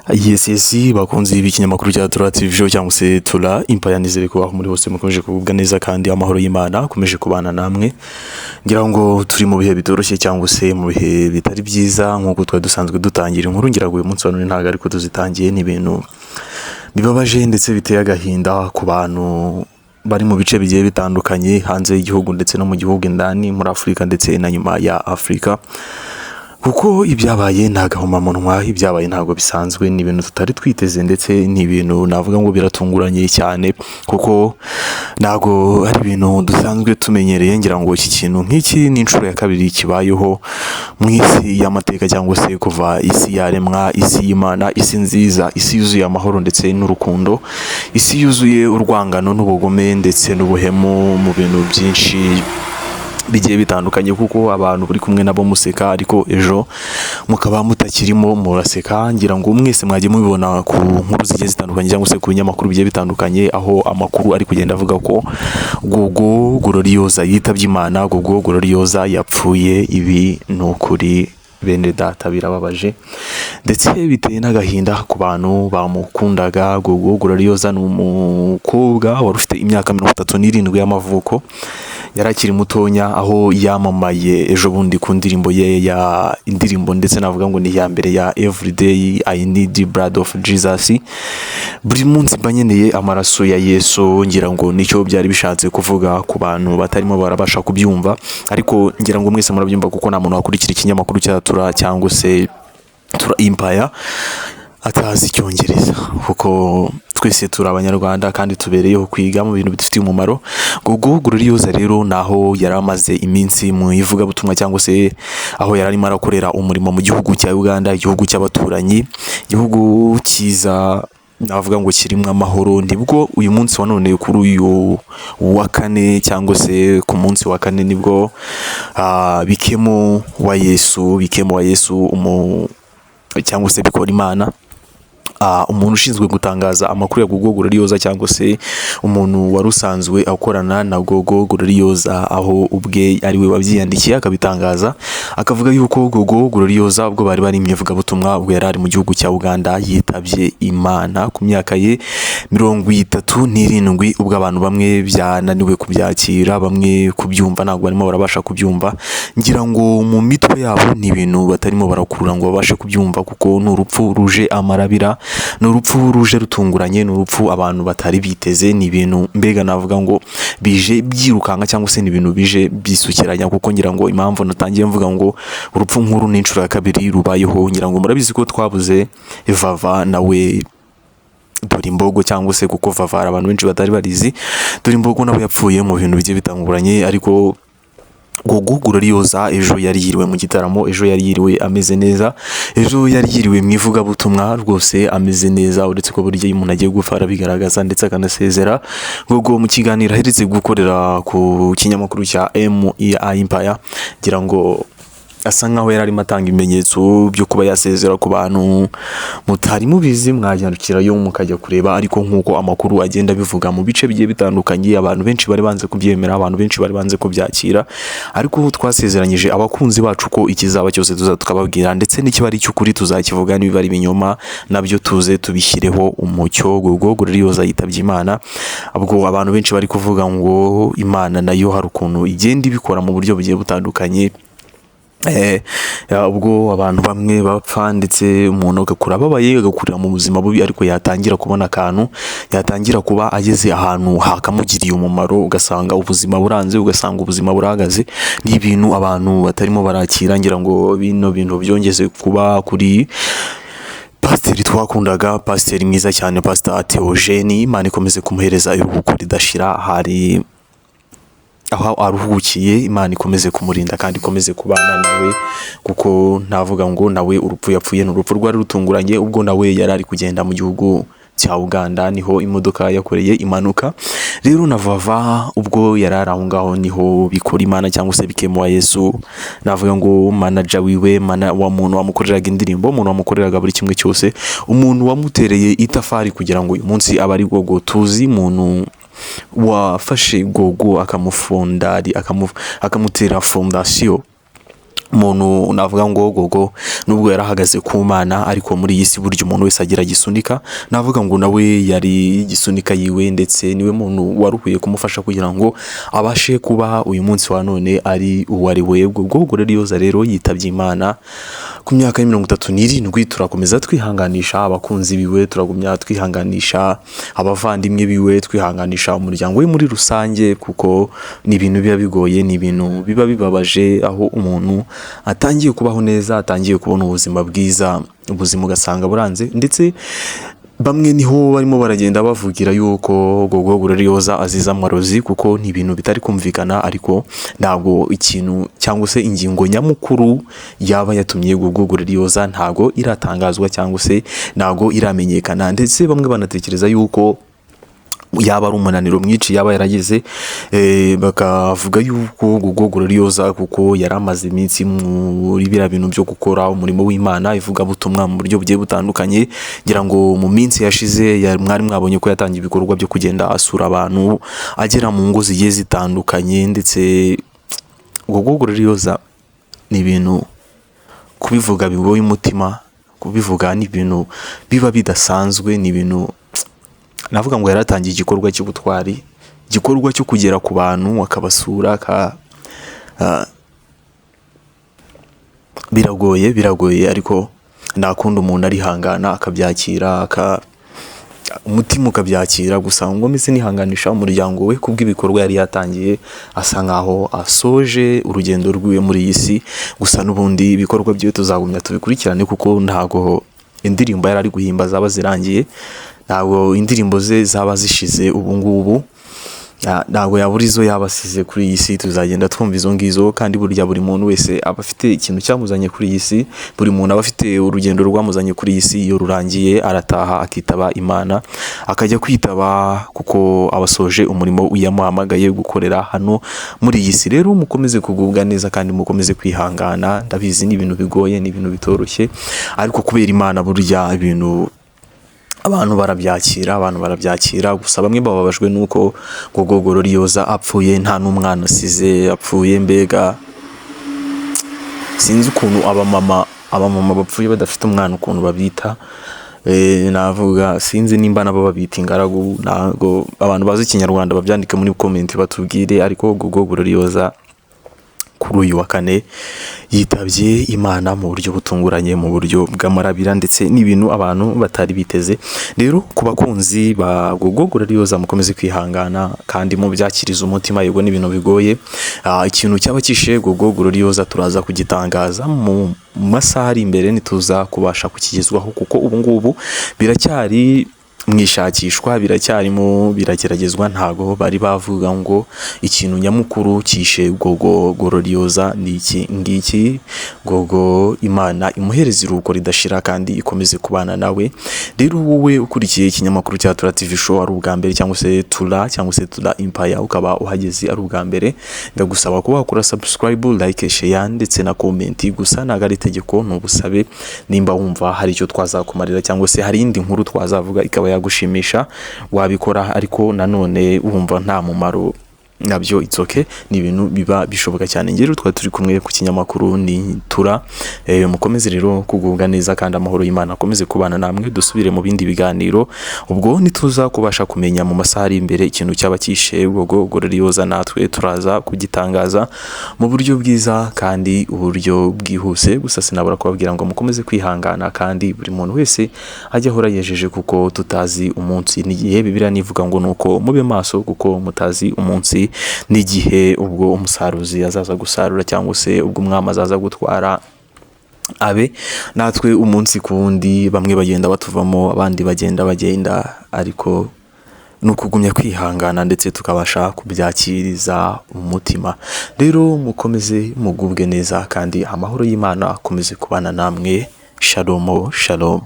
Yes, bakunzi b'ikinyamakuru cya Tura TV Show cyangwa se Tura Empire, nizere ko aho muri hose mukomeje kugubwa neza kandi amahoro y'Imana akomeje kubana namwe. Ngira ngo turi mu bihe bitoroshye cyangwa se mu bihe bitari byiza nk'uko twari dusanzwe dutangira inkuru. Ngira ngo uyu munsi wa none ntabwo ariko tuzitangiye, ni ibintu bibabaje ndetse biteye agahinda ku bantu bari mu bice bigiye bitandukanye hanze y'igihugu ndetse no mu gihugu indani, muri Afurika ndetse na nyuma ya Afurika, kuko ibyabaye ni agahomamunwa. Ibyabaye ntabwo bisanzwe, ni ibintu tutari twiteze ndetse ni ibintu navuga ngo biratunguranye cyane, kuko ntabwo ari ibintu dusanzwe tumenyereye. Ngira ngo iki kintu nk'iki ni inshuro ya kabiri kibayeho mu isi y'amateka, cyangwa se kuva isi yaremwa, isi y'Imana, isi nziza, isi yuzuye amahoro ndetse n'urukundo, isi yuzuye urwangano n'ubugome ndetse n'ubuhemu mu bintu byinshi bigiye bitandukanye, kuko abantu buri kumwe nabo museka ariko ejo mukaba mutakirimo muraseka. Ngira ngo mwese mwagiye mubibona ku nkuru zigiye zitandukanye cyangwa se ku binyamakuru bigiye bitandukanye, aho amakuru ari kugenda avuga ko Gogo Gloriose yitabye Imana, Gogo Gloriose yapfuye. Ibi ni ukuri bene data, birababaje ndetse biteye n'agahinda ku bantu bamukundaga. Gogo Gloriose ni umukobwa wari ufite imyaka 37 y'amavuko, yari akiri mutonya, aho yamamaye ejo bundi ku ndirimbo ye ya indirimbo, ndetse navuga ngo ni iya mbere, ya "Everyday I Need the Blood of Jesus", buri munsi mba nkeneye amaraso ya Yesu. Ngira ngo nicyo byari bishatse kuvuga ku bantu batarimo barabasha kubyumva, ariko ngira ngo mwese murabyumva, kuko nta muntu wakurikira ikinyamakuru cya Tura cyangwa se Tura Empire atazi Icyongereza, kuko twese turi Abanyarwanda kandi tubereyeho kwiga mu bintu bidufitiye umumaro. Gogo Gloriose rero naho yari amaze iminsi mu ivugabutumwa, cyangwa se aho yari arimo arakorera umurimo mu gihugu cya Uganda, igihugu cy'abaturanyi, igihugu cyiza navuga ngo kirimo amahoro. Nibwo uyu munsi wa none, kuri uyu wa kane cyangwa se ku munsi wa kane, nibwo Bikemo wa Yesu, Bikemo wa Yesu umu cyangwa se bikora Imana, umuntu ushinzwe gutangaza amakuru ya Gogo Gloriose, cyangwa se umuntu wari usanzwe akorana na Gogo Gloriose, aho ubwe ari we wabyiyandikiye akabitangaza, akavuga yuko Gogo Gloriose ubwo bari bari mu ivugabutumwa, ubwo yari ari mu gihugu cya Uganda, yitabye Imana ku myaka ye 37. Ubwo abantu bamwe byananiwe kubyakira, bamwe kubyumva ntabwo barimo barabasha kubyumva. Ngira ngo mu mitwe yabo ni ibintu batarimo barakurura ngo babashe kubyumva, kuko ni urupfu ruje amarabira, ni urupfu ruje rutunguranye, ni urupfu abantu batari biteze, ni ibintu mbega navuga ngo bije byirukanka, cyangwa se ni ibintu bije byisukiranya. Kuko ngira ngo impamvu natangiye mvuga ngo urupfu nk'uru ni inshuro ya kabiri rubayeho, ngira ngo murabizi ko twabuze Vava nawe Dore Imbogo, cyangwa se kuko Vava hari abantu benshi batari barizi, Dore Imbogo nawe yapfuye mu bintu bigiye bitanguranye. Ariko Gogo Gloriose ejo yari yiriwe mu gitaramo, ejo yari yiriwe ameze neza, ejo yari yiriwe mu ivugabutumwa rwose ameze neza, uretse ko burya iyo umuntu agiye gupfa arabigaragaza ndetse akanasezera. Gogo mu kiganiro aherutse gukorera ku kinyamakuru cya MEI Empire, ngira ngo asa nkaho yari arimo atanga ibimenyetso byo kuba yasezera. Ku bantu mutari mubizi, mwajyandukirayo mukajya kureba. Ariko nk'uko amakuru agenda abivuga mu bice bigiye bitandukanye, abantu benshi bari banze kubyemera, abantu benshi bari banze kubyakira, ariko twasezeranyije abakunzi bacu ko ikizaba cyose tuza tukababwira, ndetse n'ikiba ari icy'ukuri tuzakivuga, niba ari ibinyoma nabyo tuze tubishyireho umucyo. Gogo Gloriose yitabye Imana, ubwo abantu benshi bari kuvuga ngo Imana nayo hari ukuntu igenda ibikora mu buryo bugiye butandukanye. Ubwo abantu bamwe bapfa ndetse umuntu agakura ababaye, agakurira mu buzima bubi, ariko yatangira kubona akantu, yatangira kuba ageze ahantu hakamugiriye umumaro, ugasanga ubuzima buranze, ugasanga ubuzima burahagaze. Ni ibintu abantu batarimo barakira. Ngira ngo bino bintu byongeze kuba kuri pasiteri twakundaga, pasiteri mwiza cyane, Pastor Theogene. Imana ikomeze kumuhereza iruhuko ridashira hari aho aruhukiye, Imana ikomeze kumurinda kandi ikomeze kubana nawe, kuko navuga ngo nawe urupfu yapfuye ni urupfu rwari rutunguranye. Ubwo nawe yari ari kugenda mu gihugu cya Uganda, niho imodoka yakoreye impanuka. Rero na Vava ubwo yari ari aho ngaho, niho bikora Imana cyangwa se Bikemo wa Yesu, navuga ngo manager wiwe, mana wa muntu wamukoreraga indirimbo, umuntu wamukoreraga buri kimwe cyose, umuntu wamutereye itafari kugira ngo uyu munsi abe ari Gogo tuzi, umuntu wafashe Gogo akamufundari, akamutera fondasiyo. Umuntu navuga ngo Gogo nubwo yarahagaze ku Mana, ariko muri iyi si burya umuntu wese agira gisunika. Navuga ngo nawe yari gisunika yiwe, ndetse niwe muntu wari ukwiye kumufasha kugira ngo abashe kuba uyu munsi wa none ari uwo ari we. Gogo Gloriosa rero yitabye Imana ku myaka ya 37. Turakomeza twihanganisha abakunzi biwe, turagumya twihanganisha abavandimwe biwe, twihanganisha umuryango we muri rusange, kuko ni ibintu biba bigoye, ni ibintu biba bibabaje aho umuntu atangiye kubaho neza, atangiye kubona ubuzima bwiza, ubuzima ugasanga buranze. Ndetse bamwe niho barimo baragenda bavugira yuko Gogo Gloriosa aziza amarozi, kuko ni ibintu bitari kumvikana. Ariko ntabwo ikintu cyangwa se ingingo nyamukuru yaba yatumye Gogo Gloriosa ntabwo iratangazwa cyangwa se ntabwo iramenyekana. Ndetse bamwe banatekereza yuko yaba ari umunaniro mwinshi yaba yaragize, bakavuga yuko Gogo Gloriosa, kuko yari amaze iminsi muri biriya bintu byo gukora umurimo w'Imana, ivugabutumwa mu buryo bugiye butandukanye. Ngira ngo mu minsi yashize mwari mwabonye ko yatangiye ibikorwa byo kugenda asura abantu, agera mu ngo zigiye zitandukanye. Ndetse Gogo Gloriosa ni ibintu kubivuga bigoye umutima, kubivuga ni ibintu biba bidasanzwe, ni ibintu navuga ngo yaratangiye igikorwa cy'ubutwari, igikorwa cyo kugera ku bantu akabasura. Biragoye, biragoye, ariko nta kundi, umuntu arihangana akabyakira, umutima ukabyakira. Gusa ngo mbese nihanganisha umuryango we kubw'ibikorwa yari yatangiye, asa nkaho asoje urugendo rwiwe muri iyi si. Gusa n'ubundi ibikorwa byiwe tuzagumya tubikurikirane, kuko ntago indirimbo yari ari guhimba zaba zirangiye, ntabwo indirimbo ze zaba zishize ubu ngubu. Ntabwo yabura izo yaba asize kuri iyi si, tuzagenda twumva izo ngizo. Kandi burya buri muntu wese aba afite ikintu cyamuzanye kuri iyi si, buri muntu aba afite urugendo rwamuzanye kuri iyi si. Iyo rurangiye arataha akitaba Imana, akajya kwitaba, kuko aba asoje umurimo yamuhamagaye gukorera hano muri iyi si. Rero mukomeze kugubwa neza kandi mukomeze kwihangana. Ndabizi ni ibintu bigoye, ni ibintu bitoroshye, ariko kubera Imana burya ibintu abantu barabyakira, abantu barabyakira. Gusa bamwe bababajwe nuko Gogo Gloriosa apfuye nta n'umwana asize, apfuye mbega sinzi ukuntu abamama bapfuye badafite umwana ukuntu babita. Navuga sinzi nimba nabo babita ingaragu. Ntabwo abantu bazi Ikinyarwanda babyandike muri comment batubwire. Ariko Gogo Gloriosa kuri uyu wa kane yitabye Imana mu buryo butunguranye, mu buryo bw'amarabira, ndetse n'ibintu abantu batari biteze. Rero ku bakunzi ba Gogo Gloriosa, mukomeze kwihangana kandi mubyakiriza umutima. Yego, ni ibintu bigoye. Ikintu cyaba kishe Gogo Gloriosa turaza kugitangaza mu masaha ari imbere, nituza kubasha kukigezwaho, kuko ubu ngubu biracyari mu ishakishwa, biracyarimo birageragezwa. Ntago bari bavuga ngo ikintu nyamukuru kishe Gogo Gloriosa ni iki ngiki. Gogo Imana imuhereza iruhuko ridashira kandi ikomeze kubana nawe. Rero wowe ukurikiye ikinyamakuru cya Tura TV Show ari ubwa mbere, cyangwa se Tura, cyangwa se Tura Empire, ukaba uhageze ari ubwa mbere, ndagusaba kuba wakora subscribe, like, share ndetse na comment. Gusa ntabwo ari itegeko, ni ubusabe. Nimba wumva hari icyo twazakumarira cyangwa se hari indi nkuru twazavuga ikaba yagushimisha, wabikora. Ariko nanone wumva nta mumaro nabyo, it's okay, ni ibintu biba bishoboka cyane. Ngero twari turi kumwe ku kinyamakuru ni Tura. Mukomeze rero kugubwa neza kandi amahoro y'Imana akomeze kubana namwe. Dusubire mu bindi biganiro. Ubwo nituza kubasha kumenya mu masaha ari imbere ikintu cyaba kishe Gogo Gloriosa, natwe turaza kugitangaza mu buryo bwiza kandi uburyo bwihuse. Gusa sinabura kubabwira ngo mukomeze kwihangana kandi buri muntu wese ajya ahora yejeje, kuko tutazi umunsi n'igihe. Bibiliya nivuga ngo nuko mube maso kuko mutazi umunsi n'igihe ubwo umusaruzi azaza gusarura, cyangwa se ubwo umwami azaza gutwara abe. Natwe umunsi ku wundi bamwe bagenda batuvamo, abandi bagenda, ariko ni ukugumya kwihangana ndetse tukabasha kubyakiriza umutima. Rero mukomeze mugubwe neza kandi amahoro y'Imana akomeze kubana namwe. Shalom, shalom.